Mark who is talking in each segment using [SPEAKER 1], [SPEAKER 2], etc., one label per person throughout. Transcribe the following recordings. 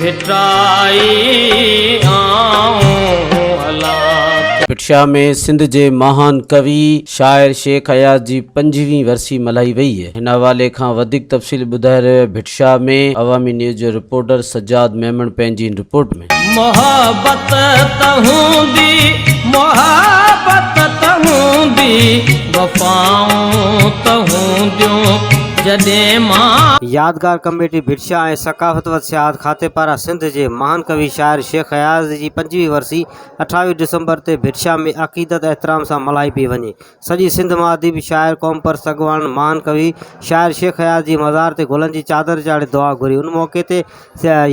[SPEAKER 1] ڀٽائي آئون هلان ٿو.
[SPEAKER 2] ڀٽشاهه ۾ سنڌ جي مهان ڪوي، شاعر شيخ اياز جي پنجويهين ورسي ملهائي وئي. هن حوالي کان وڌيڪ تفصيل ٻڌائي رهيو آهي ڀٽشاهه ۾ عوامي نيوز جو رپورٽر سجاد ميمڻ پنهنجي هن رپورٽ ۾.
[SPEAKER 1] محبت ته هوندي محبت ته هوندي وفائون ته هونديون جڏهن مان.
[SPEAKER 3] يادگار ڪميٽي ڀٽشاهه ۽ ثقافت و سياحت کاتي پاران سنڌ جي مهان ڪوي شاعر شيخ اياز جي پنجويهين ورسي 28 ڊسمبر تي ڀٽشاهه ۾ عقيدت احترام سان ملهائي پئي وڃي. سڄي سنڌ مان اديب، شاعر، قومپرست اڳواڻن مهان ڪوي شاعر شيخ اياز جي مزار تي گلن جي چادر چاڙهي دعا گهري. ان موقعي تي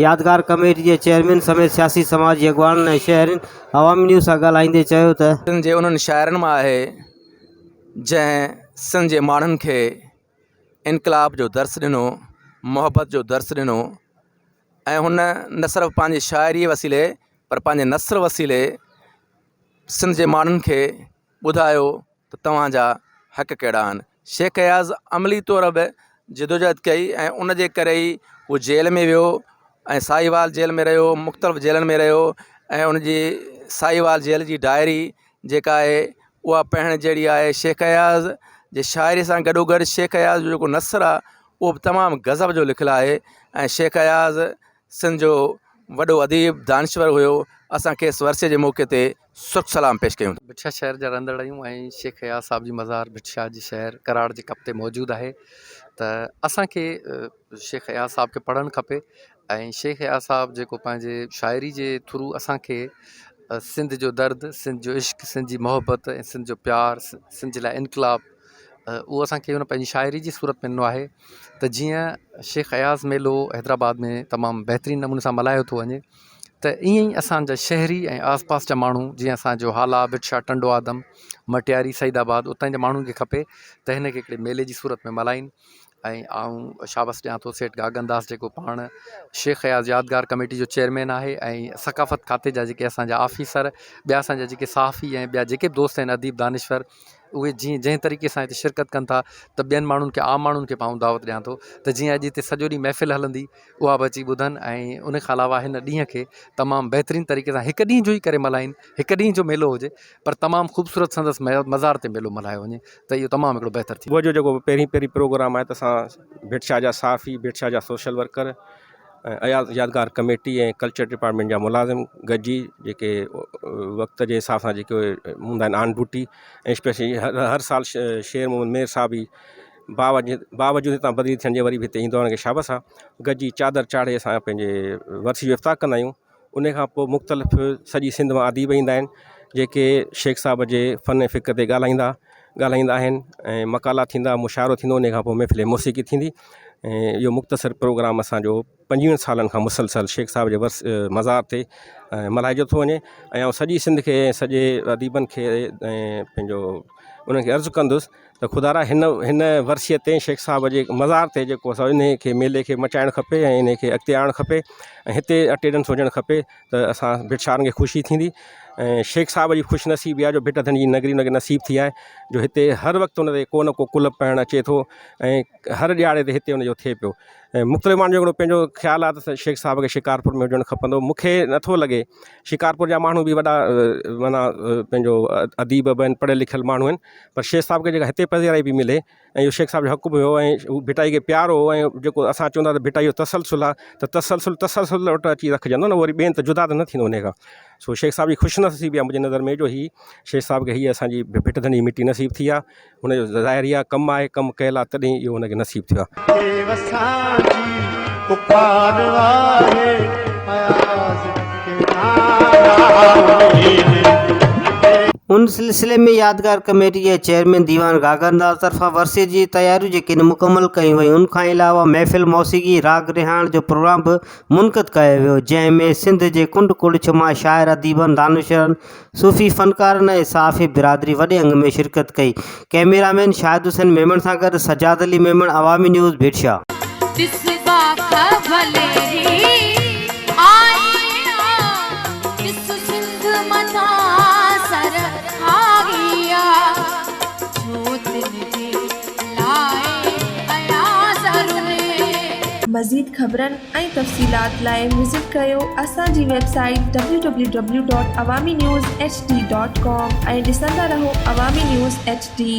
[SPEAKER 3] يادگار ڪميٽي جي چيئرمين سميت سياسي سماجي اڳواڻن ۽ شهرين عوامي نيوز سان ڳالهائيندي چيو ته.
[SPEAKER 4] سنڌ جي انهن شاعرن مان آهي جنهن سنڌ جي ماڻهن کي انقلاب جو درس ڏنو، محبت جو درس ڏنو ۽ هن نه صرف پنهنجي شاعريء وسيلي پر پنهنجي نثر وسيلي سنڌ جي ماڻهن کي ٻڌايو ته توهان جا حق ڪهڙا آهن. شيخ اياز عملي طور به جدوجهد ڪئي ۽ ان جي ڪري ئي هو جيل ۾ ويو ۽ ساهيوال جيل ۾ رهيو مختلف جيلن ۾ رهيو ۽ ان جي ساهيوال جيل جي ڊائري جيڪا آهي اها پڙهڻ جهڙي آهي شيخ اياز جي شاعري سان گڏو گڏ شيخ اياز جو جيڪو نثر آهي اهو به تمام غضب جو لکيل آهي ۽ شيخ اياز سنڌ جو وڏو اديب دانشور هيو اسان کيس ورسي جي موقعي تي سرخ سلام پيش ڪيون ٿا.
[SPEAKER 5] ڀٽ شاهه شهر جا رهندڙ آهيون ۽ شيخ اياز صاحب جي مزار ڀٽ شاهه جي شهر ڪراڙ جي ڪپ تي موجود آهي ته اسان کي شيخ اياز صاحب کي پڙهڻ کپي ۽ شيخ اياز صاحب جيڪو پنهنجي شاعري جي ٿرو اسان کي سنڌ جو درد سنڌ جو عشق سنڌ جي محبت ۽ سنڌ جو پيار سنڌ جي لاء انقلاب اهو اسان کي هن پنهنجي شاعري جي صورت ۾ ڏنو آهي ته جيئن شيخ اياز ميلو حيدرآباد ۾ تمام بهترين نموني سان ملهايو ٿو وڃي ته ائين ئي اسان جا شهري ۽ آس پاس جا ماڻهو جيئن اسان جو هالا ڀٽ شاهه ٽنڊو آدم مٽياري سعيد آباد اتان جا ماڻهن کي کپي ته هن کي هڪڙي ميلي جي صورت ۾ ملهائين ۽ آئون شابس ڏيان ٿو سيٺ گاگن داس جيڪو پاڻ شيخ اياز يادگار ڪميٽي جو چيئرمين آهي ۽ ثقافت کاتي جا جيڪي اسانجا آفيسر ٻيا اسانجا جيڪي صحافي ۽ ٻيا جيڪي به دوست آهن اديب دانشور اهي جيئن جنهن طريقي سان هتي شرڪت ڪن ٿا ته ٻين ماڻهن کي عام ماڻهن کي به آئون دعوت ڏيان ٿو ته جيئن اڄ هتي سڄو ڏينهن محفل هلندي اها به اچي ٻڌن ۽ ان کان علاوه هن ڏينهن کي تمام بهترين طريقي سان هڪ ڏينهن جو ئي ڪري ملهائين هڪ ڏينهن جو ميلو هجي پر تمام خوبصورت سندس مزار تي ميلو ملهايو وڃي ته اهو تمام هڪڙو بهتر ٿيندو.
[SPEAKER 6] صبح جو جيڪو پهرين پهرين پروگرام آهي ته اسان ڀٽ شاهه جا صحافي ڀٽ شاهه جا سوشل ورڪر ۽ اياز يادگار ڪميٽي ۽ ڪلچر ڊپارٽمينٽ جا ملازم گڏجي جيڪي وقت جي حساب سان جيڪي هوندا آهن آن ڊيوٽي ۽ اسپيشلي هر سال شير محمد مير صاحب ئي باوجود هتان بدلي ٿيڻ جي وري به هتي ايندو آهي ان کي شابس آهي گڏجي چادر چاڙهي اسان پنهنجي ورسي جو افتتاح ڪندا آهيون ان کان پوء مختلف سڄي سنڌ مان اديب ايندا آهن جيڪي شيخ صاحب جي فن ۽ فڪر تي ڳالهائيندا ڳالهائيندا آهن ۽ مقالا ٿيندا مشاعرو ٿيندو ان کان پوء محفل موسيقي ٿيندي ۽ اهو مختصر پروگرام اسانجو 25 سالن کان مسلسل شيخ صاحب جي ورس مزار تي ملهائجو ٿو وڃي ۽ آئون سڄي سنڌ کي سڄي اديبن کي ۽ پنهنجو انهن کي عرض ڪندس ته خدارا هن هن ورسيء تي شيخ صاحب جي مزار تي جيڪو اسان انهي کي ميلي کي مچائڻ کپي ۽ انهي کي اڳتي آڻڻ کپي ۽ هتي اٽينڊنس هجڻ کپي ته اسان ڀٽ شاهن کي خوشي ٿيندي ۽ شيخ صاحب جي خوش نصيبي آهي جو ڀٽ ڌڻي جي نگري هن کي نصيب ٿي آهي جو هتي هر وقت هن تي ڪو نه ڪو ڪل پائڻ اچي ٿو ۽ هر ڏهاڙي تي هتي هن جو ٿئي پيو ۽ مختلف ماڻهن جو هڪڙو پنهنجو خيال آهي ته شيخ صاحب کي شڪارپور ۾ هجڻ کپندو مون کي نٿو لڳي شڪارپور جا ماڻهو به وڏا معنيٰ پنهنجو اديب به آهن پڙهيل لکيل ماڻهو آهن پر شيخ صاحب کي جيڪا هتي پذيرائي پئي ملي ۽ اهو شيخ صاحب جو حق به هيو ۽ هو ڀٽائي کي پيارو هو ۽ جيڪو اسان چوندا ته ڀٽائي جو تسلسل آهي ته تسلسل تسلسل وٽ اچي رکجندو نه وري ٻين ته جدا ته نه ٿيندو ان کان سو شيخ صاحب جي خوش نصيبي آهي منهنجي نظر ۾ جو هي شيخ صاحب کي هيء اسان جي ڀٽ ڌڻي جي مٽي نصيب ٿي آهي هن جو ظاهر اها ڪم آهي ڪم ڪيل آهي تڏهن اهو هن کي نصيب ٿيو آهي.
[SPEAKER 3] ان سلسلي ۾ يادگار ڪميٽي جي چيئرمين ديوان گاگن داس طرفان ورسي جي تياريون جيڪي مڪمل ڪيون ويون ان کان علاوه محفل موسيقي راڳ رهاڻ جو پروگرام به منعقد ڪيو ويو جنهن ۾ سنڌ جي ڪنڊ ڪڙڇ مان شاعر اديبن دانشورن صوفي فنڪارن ۽ صحافي برادري وڏي انگ ۾ شرڪت ڪئي. ڪئميرا مين شاهد حسين ميمڻ سان گڏ سجاد علي ميمڻ، عوامي نيوز، ڀٽ شاهه.
[SPEAKER 7] ڏس باک ڀليري آئي آ، ڏس سنڌ مٿان سر آئي آ، ڇو تن جي لاء اياز رلي.
[SPEAKER 8] مزيد خبرن ۽ تفصيلات لاء وزٽ ڪريو اسان جي website W W W dot Awami news H D dot com ۽ ڏسندا رهو عوامي نيوز ايڇ ڊي.